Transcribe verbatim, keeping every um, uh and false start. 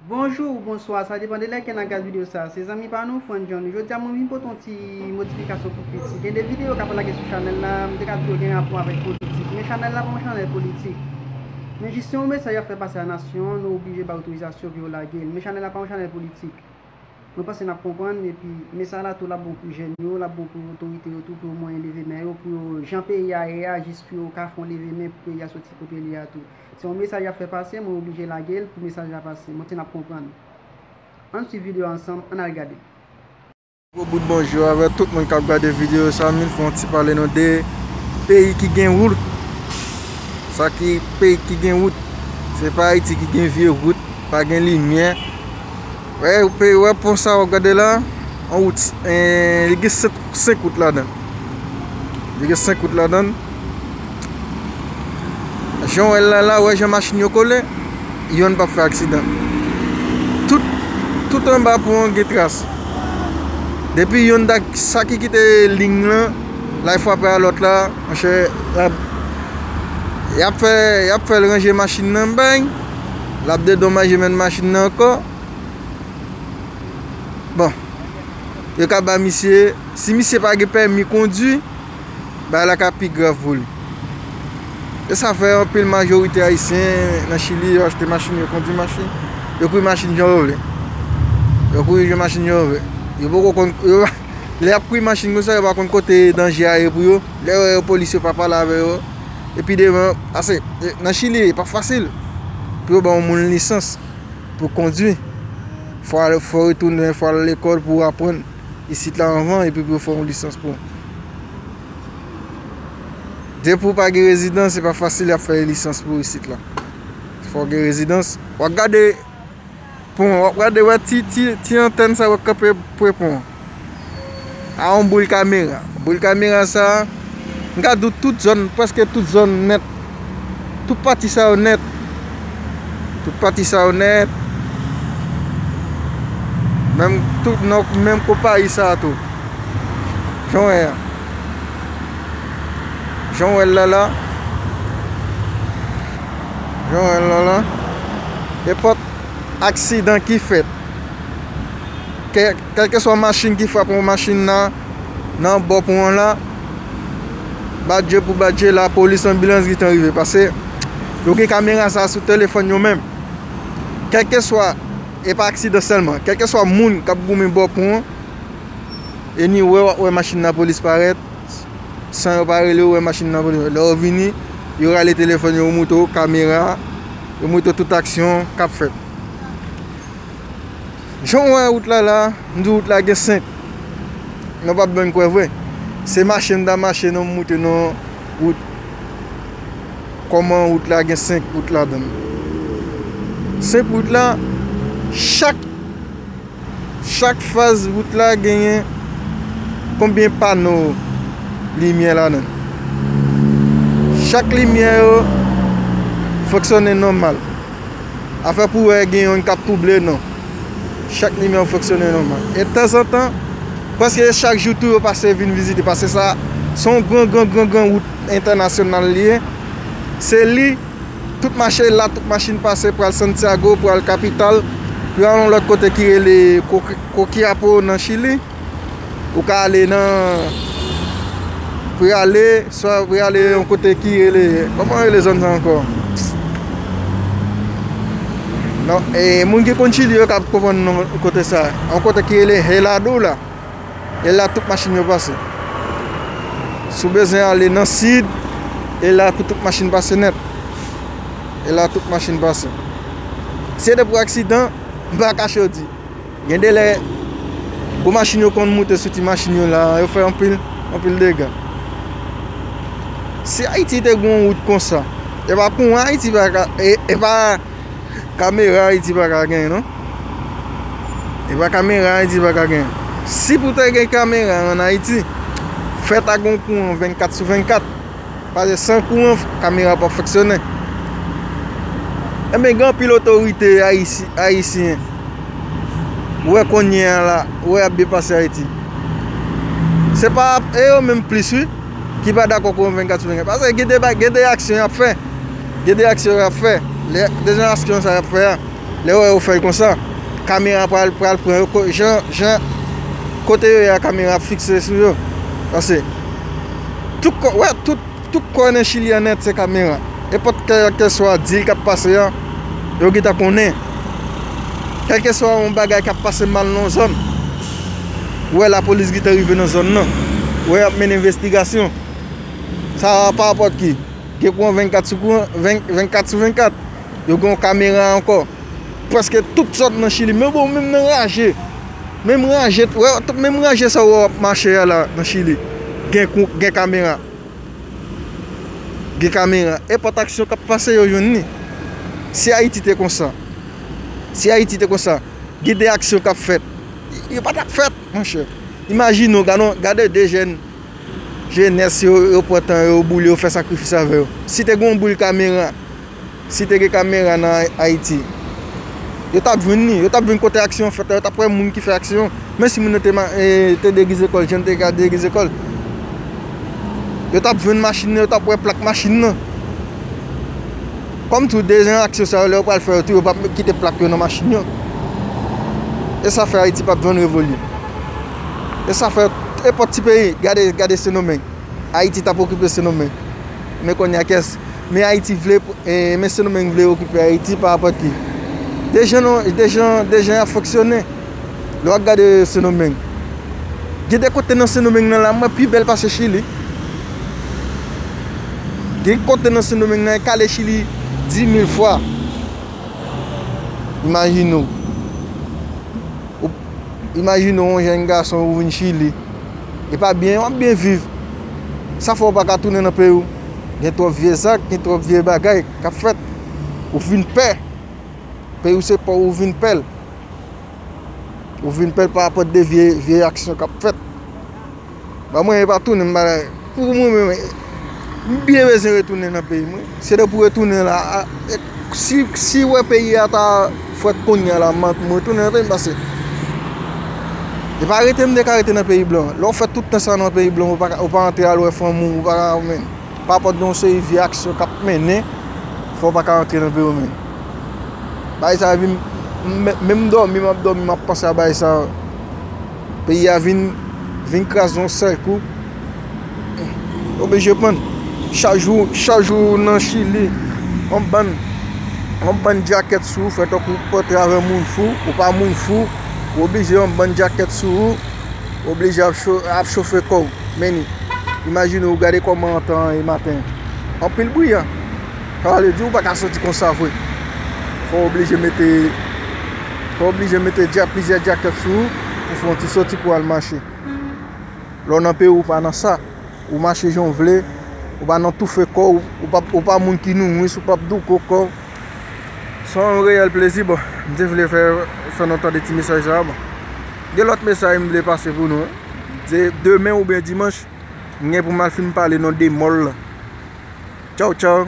Bonjou ou bonswa, sa depann de lè ke n ap gad videyo sa. Se zanmi pa nou, Fran John. Jodi a mwen vin pote yon ti modifikasyon pou piti. Gen de videyo k ap lage sou chanèl la, m te ka di yo gen rapò avèk politik. Men chanèl la pa yon chanèl politik. Men jis se yon mesaj y ap fè pase a nasyon an, nou oblije bay otorizasyon pou yo lage l. Men chanèl la pa yon chanèl politik. Mwen panse n ap konprann, epi mesaj la tou l ap bon pou jèn yo, l ap bon pou otorite yo tou, pou yo mwen leve men yo, pou yo, jan peyi a ye a, jis pou yo ka fè yon leve men pou peyi a soti kote l ye a tou. Se yon mesaj y ap fè pase, mwen oblije lage l pou mesaj la pase. Mwen te n ap konprann. Ann swiv videyo a ansanm, ann al gade. Gwo bout bonjou avè tout moun k ap gade videyo sa, m vin fè yon ti pale nou de peyi ki gen wout. Sa ki peyi ki gen wout. Se pa Ayiti ki gen vye wout, pa gen limyè. Wè, peyi, wè pon sa w ap gade la, yon wout, eh, li gen senk, senk wout ladan. Li gen senk wout ladan. Jan w wè l la, la, wè jan machin yo kole, yonn p ap fè aksidan. Tout, tout anba pon an gen tras. Depi yonn ta, sa ki kite liy lan, l al frape a lòt la, monchè, l ap, y ap fè, y ap fè l ranje machin nan, bang, l ap dedomaje menm machin nan ankò. Bon, yo ka ba misye, si misye pa gen pèmi kondwi, bagay la ka pi grav pou li. E sa fè anpil majorite ayisyen nan Chili, yo achte machin, yo kondwi machin, yo kouri machin jan yo vle. Yo kouri jan machin jan yo vle. Yo poko konn, yo, lè y ap kouri machin konsa, yo pa konn kote danje a ye pou yo. Lè yo wè yo polis, yo pa pale avè yo. Epi devan, ase, e, nan Chili, e pa fasil pou yo ba yon moun lisans pou kondwi. Fò al, fò retounen, fò al lekòl pou w aprann isit la anvan, epi pou yo fè yon lisans pou ou. Depi w pa gen rezidans, se pa fasil y ap fè lisans pou ou isit la. Fò w gen rezidans. W ap gade pon, w ap gade, wè ti, ti, ti antèn sa yo k kanpe pre pon an. A yon boul kamera. Boul kamera sa, m ka di w tout zòn, prèske tout zòn nèt. Tout pati sa yo nèt. Tout pati sa yo nèt. Menm tout nan menm konpayi sa a tou. Jan w wè a. Jan w wè l la la. Jan w wè l la la. Nenpòt aksidan ki fèt. Kè, kèlkeswa machin ki frape yon machin nan, nan bò pon an la, Badje pou Badje, lapolis, anbilans gentan rive. Paske yo gen kamera sa sou telefòn yo menm. Kèlkeswa, e pa aksidan sèlman, kèlkeswa moun k ap goumen bò pon an, anyway, w ap wè machin lapolis parèt, san yo pa rele, w wè machin lapolis. Lè yo vini, yo rale telefòn yo, yo montre w kamera, yo montre w tout aksyon k ap fèt. Jan w wè wout la la, m di wout la gen senk. Nou p ap benn kwè vre. Se mache m ta mache non, m moute nan wout. Kòman wout la gen senk wout ladan l. Senk wout la, chak, chak faz wout la genyen konbyen pano limyè ladan l. Chak limyè yo fonksyone nòmal. Afè pou wè gen youn k ap twouble, non. Chak limyè yo fonksyone nòmal. E tanzantan, prèske chak jou tou yo pase vin vizite, paske sa se yon gran, gran, gran, gran wout entènasyonal li ye. Se li, tout mache la, tout machin pase, pral Santiago, pral kapital, pral yon lòt kote ki rele Coqui-, Coquimbo nan Chili. Ou ka ale nan Prale, swa Prale yon kote ki rele, kòman rele zòn sa ankò? Non, e, moun ki konn Chili yo ka konprann non kote sa. Yon kote ki rele Helado la. E la tout machin yo pase. Si w bezwen ale nan sid, e la pou tout machin pase nèt. E la tout machin pase. Se de pou aksidan, m pa kache w di. Gen de lè, gwo machin yo konn moute sou ti machin yo la, yo fè anpil, anpil dega. Si Ayiti te gen yon wout konsa, e pa pou Ayiti pa ka, e, e pa kamera Ayiti pa ka genyen, non. E pa kamera Ayiti pa ka genyen. Si pou te gen kamera ann Ayiti, fèt ak yon kouran vennkat sou vennkat. Paske san kouran, kamera p ap fonksyone. Enben, gen anpil otorite ayisi-, ayisyen. Ou wè kounye a la, ou wè y ap byen pase Ayiti. Se pa, e yo menm plis, wi, ki pa dakò kouran vennkat sou vennkat. Paske gen de ba-, gen de aksyon y ap fè. Gen de aksyon y ap fè. Lè, de jan aksyon sa y ap fè a. Lè w wè yo fè l konsa, kamera pral, pral pran yo, ko-, jan, jan, kote yo ye a, kamera ap fikse sou yo. Paske tout kò, wè, tout, tout kò nan Chili an nèt se kamera. Nenpòt kèlkeswa dil k ap pase a, yo gentan konnen. Kèlkeswa yon bagay k ap pase mal nan yon zòn, ou wè lapolis gentan rive nan zòn nan. Ou wè y ap mennen envestigasyon. Sa pa rapòt ki. Gen kouran vennkat sou kouran, ven, vennkat sou vennkat. Yo gen yon kamera ankò. Prèske tout zòn nan Chili. Men bon, menm nan raje. Menm raje, wè, menm raje sa w ap mache a la nan Chili. Gen kou, gen kamera. Gen kamera. Nenpòt aksyon k ap pase, yo jwenn li. Si Ayiti te konsa, si Ayiti te konsa, gen de aksyon k ap fèt. Yo pa t ap fèt, monchè. Imajine w, gade, gade de jèn jenès yo, yo pran tan yo, yo boule, yo fè sakrifis avè yo. Si te gen yon boul kamera, si te gen kamera nan Ay-, Ayiti, yo t ap jwenn li, yo t ap jwenn kote aksyon an fèt la, yo t ap wè moun ki fè aksyon an. Men si moun nan te, ma-, eh, te degize kò l, jan l te ka degize kò l, yo t ap jwenn machin nan, yo t ap wè plak machin nan. Kòm tou, de jan aksyon sa yo, lè yo pral fè yo tou, yo p ap kite plak yo nan machin yo. E sa fè Ayiti p ap janm revoliye. E sa fè nenpòt ti peyi, gade, gade Sendomeng. Ayiti t ap okipe Sendomeng. Men kounye a kiyès? Men Ayiti vle, eh, men Sendomeng vle okipe Ayiti pa rapòt ki. De jan, de jan, de jan y ap fonksyone. Lè w ap gade Sendomeng, gen de kote nan Sendomeng nan la, m wè pi bèl pase Chili. Gen kote nan Sendomeng nan, e kale Chili di mil fwa. Imajine w. Ou, imajine w, yon jèn gason, ou vin Chili. E pa byen, w ap byen viv. Sa fè w pa ka tounen nan peyi w. Gen twòp vye zak, gen twòp vye bagay k ap fèt. Ou vin pè. Peyi w se pa w, ou vin pè l. Ou vin pè l pa rapòt de vye, vye aksyon k ap fèt. Ba mwen, e pa tounen m bagay. Pou mwen menm, m byen bezwen retounen nan peyi mwen. Se de pou retounen la. A, e, si, si wè peyi a ta fwèt kounye a la, m, m retounen nan peyi m pase. E pa rete m te ka rete nan peyi blan. Lè w fè tout tan sa nan peyi blan, ou pa ka, ou pa antre al wè fanmi w, ou pa ka menm. Pa rapòt de yon seri vye aksyon k ap mennen, fè w pa ka antre nan peyi w menm. Bagay sa vin, m, menm dòmi, m ap dòmi, m ap panse a bagay sa. Peyi a vin, vin kraze yon sèl kou. Oblije pran. Chak jou, chak jou nan Chili, yon bann, yon bann djakèt sou ou, fè tankou w pran travè moun fou, ou pa moun fou, ou oblije yon bann djakèt sou ou, ou oblije ap cho-, ap chofe kò w. Men ni, imajine w gade kòman tan an ye maten. Anpil bri an. Sa vle di ou pa ka soti konsa vre. Fò w oblije mete, fò w oblije mete dja-, plizyè djakèt sou ou pou fè yon ti soti pou w al mache. Lè w nan peyi w, ou pa nan sa. Ou mache jan w vle, ou pa nan toufe kò w, ou pa, ou pa moun ki nouri, ou p ap douko kò w. Se yon reyèl plezi, bon, m te vle fè, fè nou tande ti mesaj sa a, bon. Gen lòt mesaj m vle pase pou nou, wi. Se demen oubyen dimanch, m gen pou m al fin pale nan de mòl la. Tchaw, tchaw.